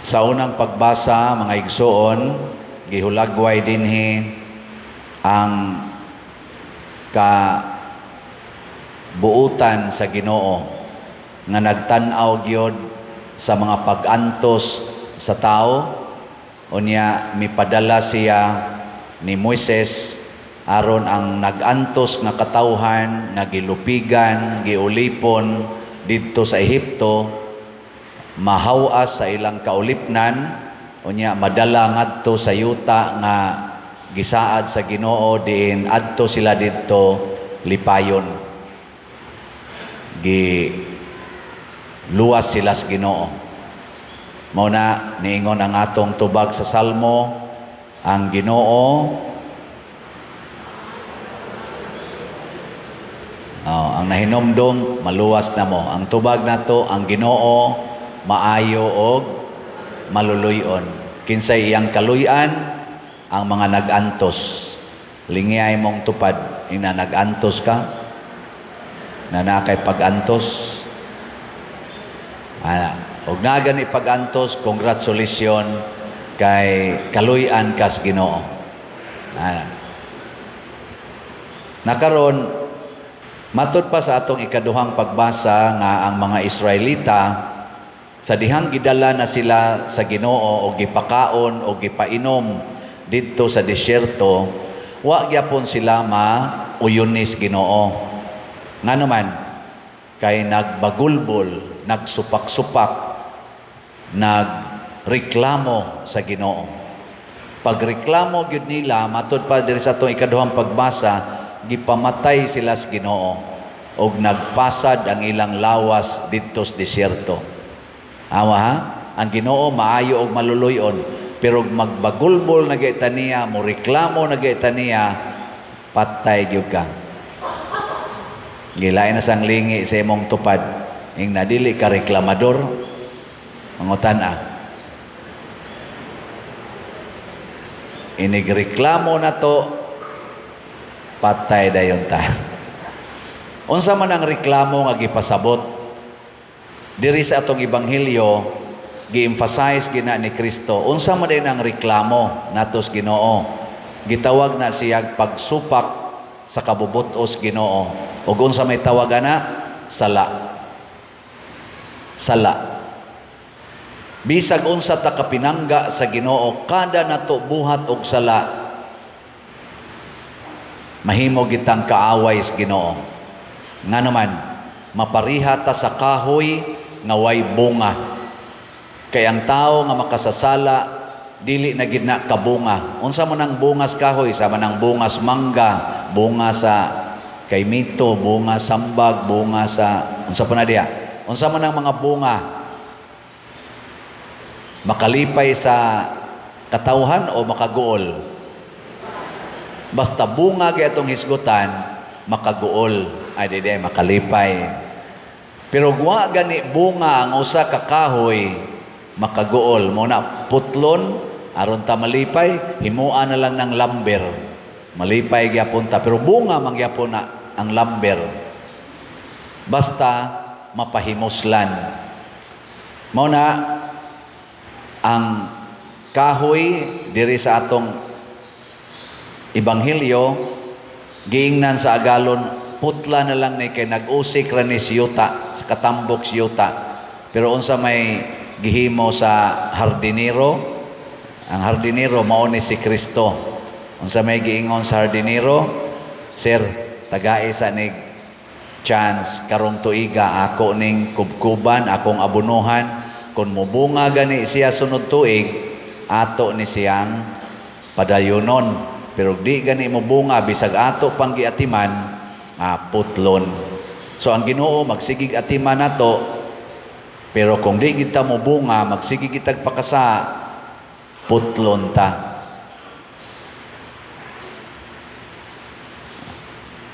Sa unang pagbasa, mga igsoon, gihulagway dinhi ang kabuutan sa Ginoo nga nagtan-aw gyud sa mga pag-antos sa tao. Unya mipadala siya ni Moises aron ang nag-antos nga katawhan nga gilupigan, giulipon didto sa Ehipto mahawas sa ilang kaulipnan, unya madala ngadto sa yuta nga gisaad sa Ginoo diin adto sila didto lipayon. Gi luwas sila sa Ginoo. Mao na niingon ang atong tubag sa Salmo, ang Ginoo. Oh, ang nahinomdom maluwas na mo. Ang tubag nato, ang Ginoo maayo og maluluy-on. Kinsay iyang kaluy-an? Ang mga nag-antos. Lingiyay mong tupad ina nag-antos ka na naa kay pag-antos. Ah, og naa gani pag-antos, congratulations kay kaluy-an kas Ginoo. Ah. Nakaron matud pa sa atong ikaduhang pagbasa nga ang mga Israelita sa dihang gidala na sila sa Ginoo o gipakaon o gipainom didto sa disyerto, wa gyapon sila mauyunis Ginoo. Ngano man? Kay nagbagulbol, nagsupak-supak, nagreklamo sa Ginoo. Pagreklamo gyud nila, matud pa diri sa atong ikaduhang pagbasa, gipamatay sila sa Ginoo og nagpasad ang ilang lawas didto sa disyerto. Awa ha? Ang Ginoo maayo og maluluy-on, pero magbagulbol na gyud niya, mo reklamo na gyud niya, patay gyud ka. Gilain na sang lingi sa imong tupad. Ing nadili ka reklamador, mangutan-a. Inigreklamo na to, patay dayon ta. Unsa man ang reklamo nga gipasabot? Diri sa atong ebanghelyo, gi-emphasize gina ni Kristo. Unsa man din ang reklamo natos Ginoo? Gitawag na siyag pagsupak sa kabubutos Ginoo. Ug unsa may tawag ana? Sala. Sala. Bisag unsa ta kapinangga sa Ginoo, kada nato buhat og sala, mahimo gitang kaaway sa Ginoo. Ngano man, mapariha ta sa kahoy nga way bunga. Kay ang tao nga makasasala dili na gid na kabunga. Unsa man ang bungas kahoy? Sama nang bungas mangga, bunga sa kaymito, bunga sambag, bunga sa unsa pa na diha? Unsa man ang mga bunga? Makalipay sa katawhan o makaguol? Basta bunga gyud atong hisgutan, makaguol. Ay, di, di, makalipay. Pero wa gani bunga ang usa ka kahoy, makaguol. Mo na putlon aron ta malipay, himuan na lang ng lumber. Malipay gyapon ta, pero bunga man gyapon na ang lumber. Basta mapahimuslan. Mao na ang kahoy diri sa atong ebanghelyo, giingnan sa agalon, putla na lang ni kay nag-usik ra ni siyuta sa katambok siyuta. Pero unsa may gihimo sa hardinero? Ang hardinero mao ni si Kristo. Unsa may giingon sa hardinero? Sir, tagae sa nig chance karong tuiga, ako ning kubkuban, akong abunuhan. Kung mobunga gani siya sunod tuig, ato ni siyang padayonon. Pero di gani mobunga bisag ato pang giatiman, putlon. So ang Ginoo magsigig atiman nato, pero kung di kita mobunga, magsigig kitag pakasa, putlon ta.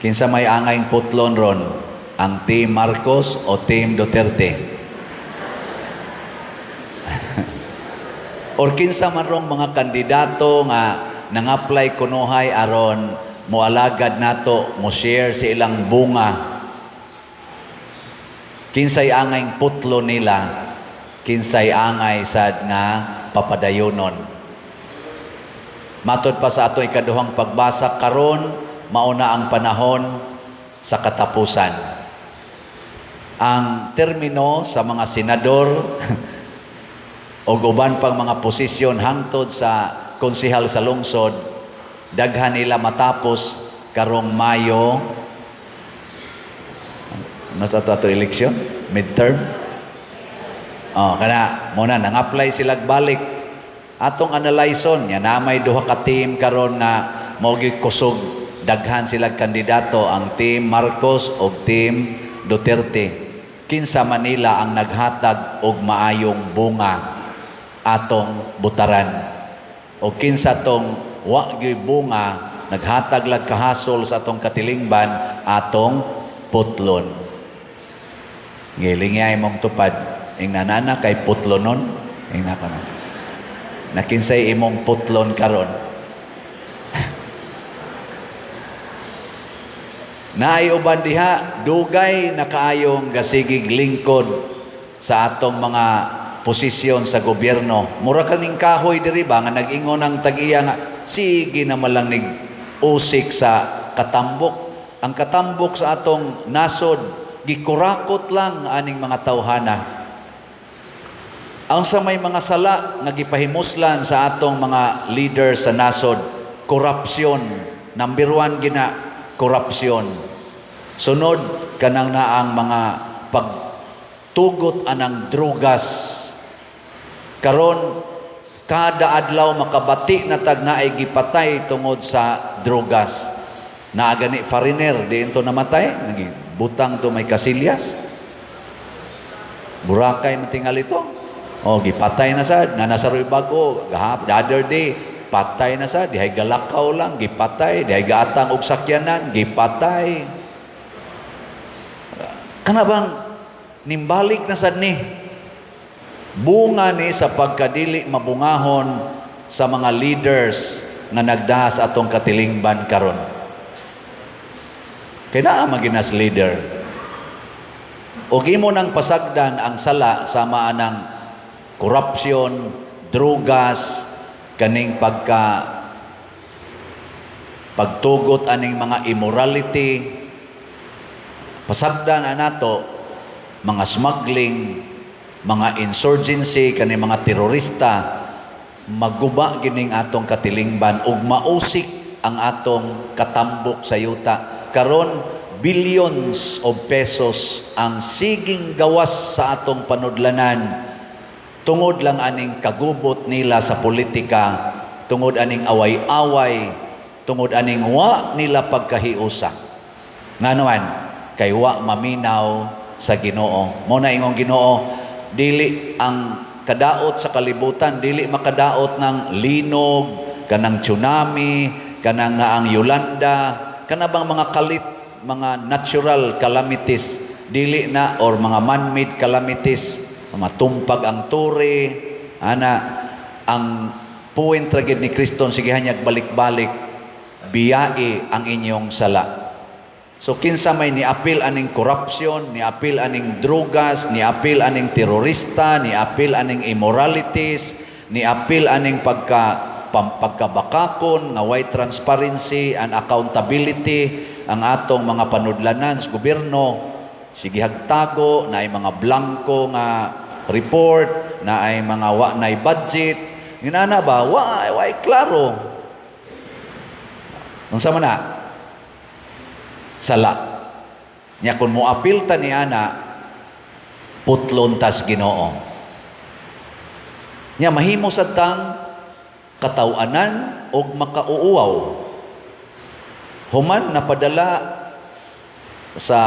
Kinsa may angayng putlon ron? Ang Team Marcos o Team Duterte? Or kinsa man rong mga kandidato nga nang-apply kunuhay aron moalagad nato, mo share sa ilang bunga. Kinsay angayng putlo nila? Kinsay angay sad nga papadayonon. Matod pa sa ato ikaduhang pagbasa karon, mauna ang panahon sa katapusan. Ang termino sa mga senador o uban pang mga posisyon hangtod sa konsehal sa lungsod, daghan nila matapos karong Mayo. Ano sa ato eleksyon? Midterm? Oh, kana mo na nang-apply sila balik. Atong analyson nya na may duha ka team karon nga mao gyud kusog, daghan sila kandidato, ang Team Marcos o Team Duterte. Kinsa Manila ang naghatag og maayong bunga, atong butaran, o kinsa tong wa gyud bunga, naghatag lag kahasol sa atong katilingban, atong putlon. Gilingyay mong tupad, ing nanana kay putlonon, ing nako na. Nakinsay imong putlon karon. Naay uban diha dugay na kaayong gasigig lingkod sa atong mga posisyon sa gobyerno. Mura kaning kahoy diri ba nga nag-ingon ang tag-iya nga sige na malang nig usik sa katambok. Ang katambok sa atong nasod gikurakot lang aning mga tawhana. Ang sa may mga sala nga gipahimuslan sa atong mga leader sa nasod, korupsyon, number 1 gina korupsyon. Sunod kanang naang mga pagtugot anang drugas. Karon kada adlaw makabati na tag naay gipatay tungod sa drugas. Naa gani foreigner diin to namatay, nagibutang to may kasilyas. Boracay man tingali to. Oh, gipatay na sad, na nasa roy bago, the other day, patay na sad, dihay galakaw lang, gipatay, dihay gaatang og sakyanan, gipatay. Kana bang nimbalik na sad ni? Bunga ni sa pagkadili mabungahon sa mga leaders nga nagdahas atong katilingban karon. Kay naa maginas leader. Og imo nang pasagdan ang sala sama anang korupsyon, drugas, kaning pagtugot aning mga immorality, pasagdan anato mga smuggling, mga insurgency, kaning mga terorista, maguba gining atong katilingban ug mausik ang atong katambok sa yuta. Karon billions of pesos ang siging gawas sa atong panudlanan tungod lang aning kagubot nila sa politika, tungod aning away-away, tungod aning wa nila pagkahiusa. Ngano man kay wa maminaw sa Ginoo. Mo na ingong Ginoo, dili ang kadaot sa kalibutan, dili makadaot ng linog, kanang tsunami, kanang naang Yolanda, kana bang mga kalit, mga natural calamities, dili na, or mga man-made calamities, matumpag ang tore, ana, ang point ra gid ni Kristo sige hanyag balik-balik, biyai ang inyong sala. So kinsa may niapil aning corruption, niapil aning drugas, niapil aning terorista, niapil aning immoralities, niapil aning pagkabakakon nga way transparency and accountability ang atong mga panudlanan sa gobyerno, sige hagtago, na ay mga blanco nga report, na ay mga wa nay budget, ginana ba wa way klaro. Unsa man na? Sala. Nya kun moapil ta ni ana, putlon tas Ginoo. Nya mahimo sad tang kataw-anan og makauuaw. Human napadala sa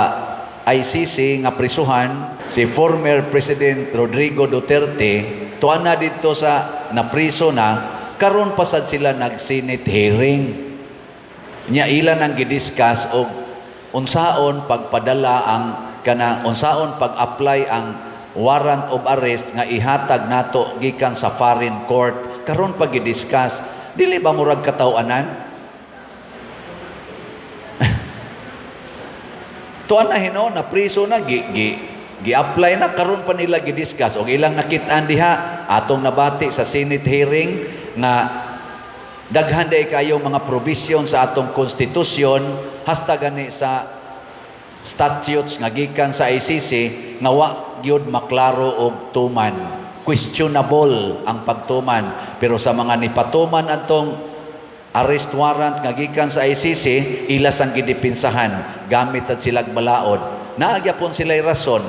ICC nga prisuhan si former President Rodrigo Duterte, tuan na dito sa napriso na, karon pa sad sila nag-Senate hearing. Nya ilan ang gidiscuss og unsaon pagpadala ang kana, unsaon pag-apply ang warrant of arrest nga ihatag nato gikan sa foreign court. Karon pag gidiscuss, dili ba murag kataw-anan? Tuan na hinuon, na priso na, gi, gi, Gi-apply na, karon pa nila gi-discuss og ilang nakit-an diha, atong nabati sa Senate hearing nga daghan diay kayo mga provision sa atong konstitusyon hasta gani sa statutes nga gikan sa ICC nga wa gyud maklaro og tuman, questionable ang pagtuman. Pero sa mga nipatuman atong arrest warrant nga gikan sa ICC, ila sang gidepinsahan gamit sad silag balaod, naa gyapon sila'y rason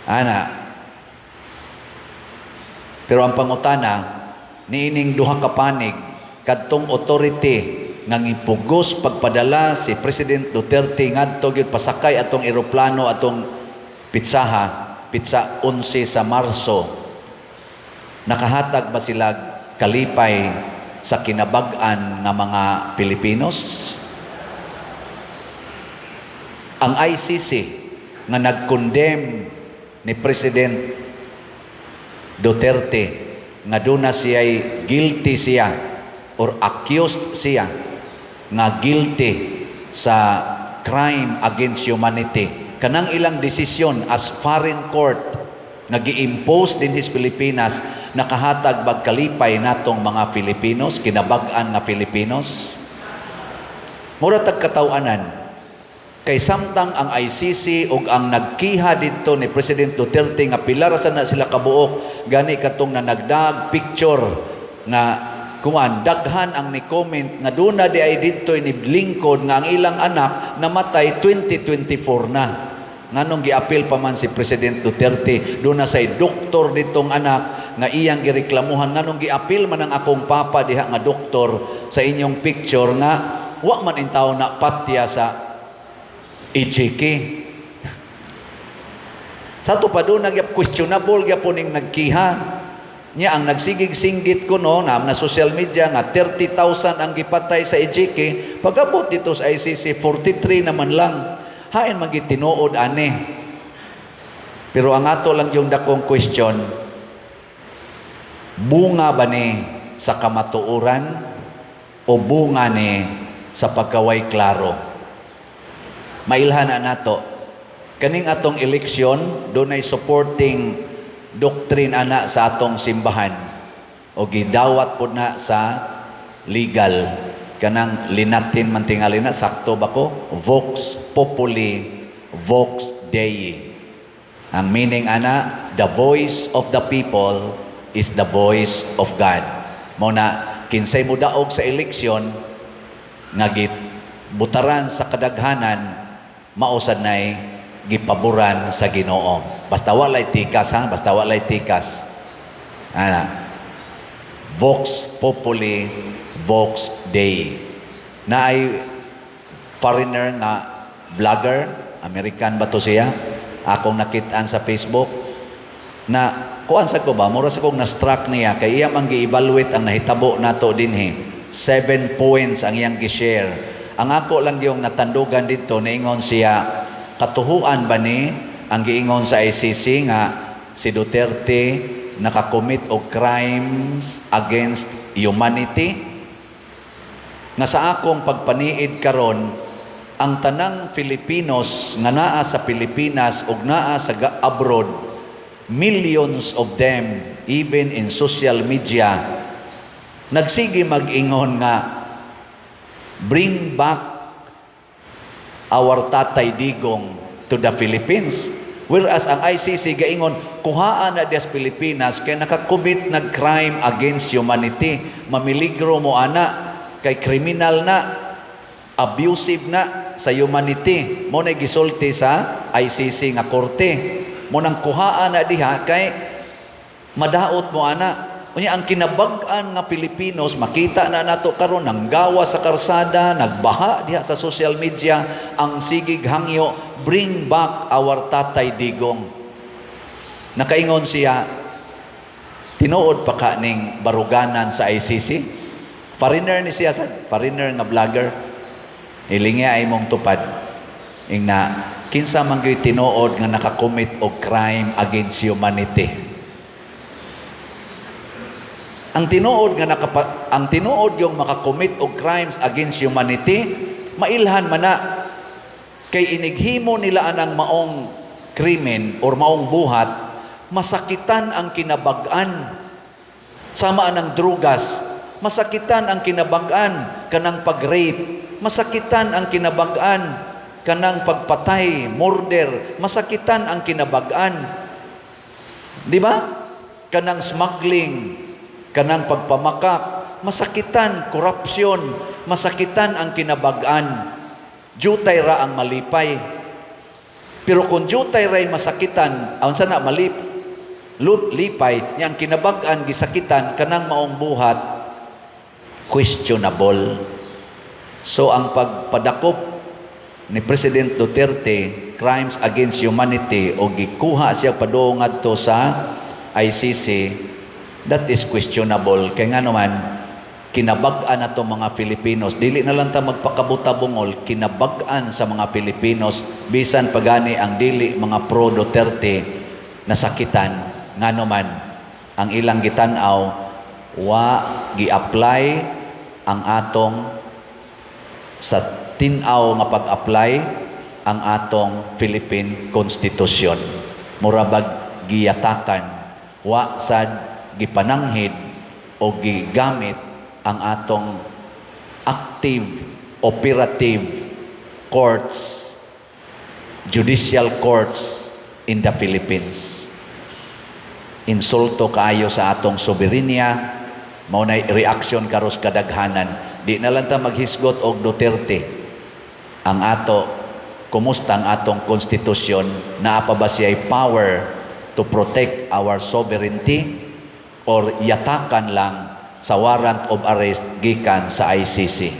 ana. Pero ang pangutana, niining duha ka panig, kadtong authority nga ngipugos pagpadala si President Duterte ngadto gyud pasakay atong eroplano atong pitsaha, pitsa 11 sa Marso, nakahatag ba sila kalipay sa kinabag-an nga mga Pilipinos? Ang ICC nga nag-condemn ni President Duterte nga duna siya'y guilty siya or accused siya nga guilty sa crime against humanity, kanang ilang desisyon as foreign court nga gi-impose dinhi sa Pilipinas, nakahatag bag kalipay natong mga Filipinos, kinabag-an nga Filipinos? Mura tag kataw-anan kay samtang ang ICC ug ang nagkiha didto ni President Duterte nga pila ra na sila kabuok, gani katong nanagdag picture nga kuan, daghan ang ni comment nga duna di ay didto ni lingkod nga ang ilang anak namatay 2024 na, nganong giapil pa man si President Duterte? Duna say doktor ditong anak nga iyang gireklamuhan, nganong giapil man ang akong papa diha nga doktor sa inyong picture nga wa man intaw na patya sa EJK? Sa ato pa doon, nagyap questionable gyapon ning nagkiha niya. Ang nagsigig singgit ko no na na social media nga 30,000 ang gipatay sa EJK, pag-abot dito sa ICC, 43 naman lang. Hain man tinuod ani? Pero ang ato lang yung dakong question, bunga ba ni sa kamatuoran o bunga ni sa pagkaway klaro? Mailhan na nato kaning atong eleksyon, dunay supporting doctrine ana sa atong simbahan o gidawat pod na sa legal, kanang linatin man tingali na, sakto ba ko? Vox populi, vox Dei. Ang meaning ana, the voice of the people is the voice of God. Mo na kinsay modaog sa eleksyon nga butaran sa kadaghanan, mao sad nay gipaboran sa Ginoo. Basta walay tikas ha, basta walay tikas. Ana. Vox populi, vox Dei. Na ay foreigner nga vlogger, American ba to siya? Akong nakitaan sa Facebook na kuan sa ko ba, mura sa kong na-struck niya kay iya man gi-evaluate ang nahitabo nato dinhi. 7 points ang iyang gi-share. Ang ako lang yung natandugan dito, niingon siya, katuhuan ba ni ang giingon sa ICC nga si Duterte nakakommit og crimes against humanity? Nga sa akong pagpaniid karon, ang tanang Filipinos nga naa sa Pilipinas ug naa sa abroad, millions of them, even in social media, nagsige mag-ingon nga "Bring back our Tatay Digong to the Philippines." Whereas ang ICC gaingon, kuhaan na dias Pilipinas kay nakakommit nag crime against humanity. Mamiligro mo ana kay kriminal na, abusive na sa humanity. Mo na gisulti sa ICC nga korte. Mo nang kuhaan na diha kay madaot mo ana. Unya ang kinabag-an nga Filipinos, makita na nato karon nanggawa sa karsada, nagbaha diha sa social media ang sigig hangyo, "Bring back our Tatay Digong." Nakaingon siya, tinuod pa ka ning baruganan sa ICC? Foreigner ni siya sa foreigner nga vlogger. Ilingya ay mong tupad. Ingna, kinsa man gyud tinuod nga nakakommit og crime against humanity? Ang tinuod yung makakommit og crimes against humanity, mailhan man na kay inighimo nila anang maong crimes against humanity, krimen or maong buhat, masakitan ang kinabag-an. Sama ang drugas, masakitan ang kinabag-an. Kanang pag-rape, masakitan ang kinabag-an. Kanang pagpatay, murder, masakitan ang kinabag-an. Di ba? Kanang smuggling, kanang pagpamakak, masakitan, korupsyon, masakitan ang kinabag-an. Jutay ra ang malipay. Pero kung jutay ra'y masakitan, aun sana lipay, nya ang kinabag-an gisakitan, kanang maong buhat questionable. So ang pagpadakop ni President Duterte, crimes against humanity, o gikuha siya padung ngadto sa ICC, that is questionable. Kay nga naman, kinabag-an nato mga Filipinos, dili na lang ta magpakabuta-bungol, kinabag-an sa mga Filipinos, bisan pagani ang dili mga pro Duterte, nasakitan. Ngano man, ang ilang gitan-aw, wa gi-apply ang atong sa tin-aw nga pag-apply ang atong Philippine Constitution. Mura bag giyatakan, wa sad gipananghid o gigamit ang atong active operative courts, judicial courts in the Philippines. Insulto kaayo sa atong soberenya. Mao nay reaction karos kadaghanan. Di na lang ta maghisgot og Duterte. Ang ato, kumusta ang atong konstitusyon? Naa pa ba siya'y power to protect our sovereignty or yatakan lang sa warrant of arrest gikan sa ICC?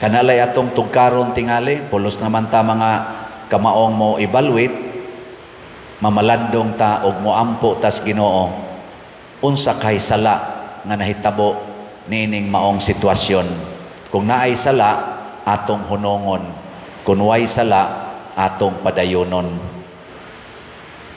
Kanalay atong tugkaron tingali, pulos naman ta mga kamaong mo evaluate, mamalandong ta og moampo tas Ginoo unsa kay sala nga nahitabo niining maong sitwasyon. Kung naay sala, atong hunongon. Kung way sala, atong padayonon.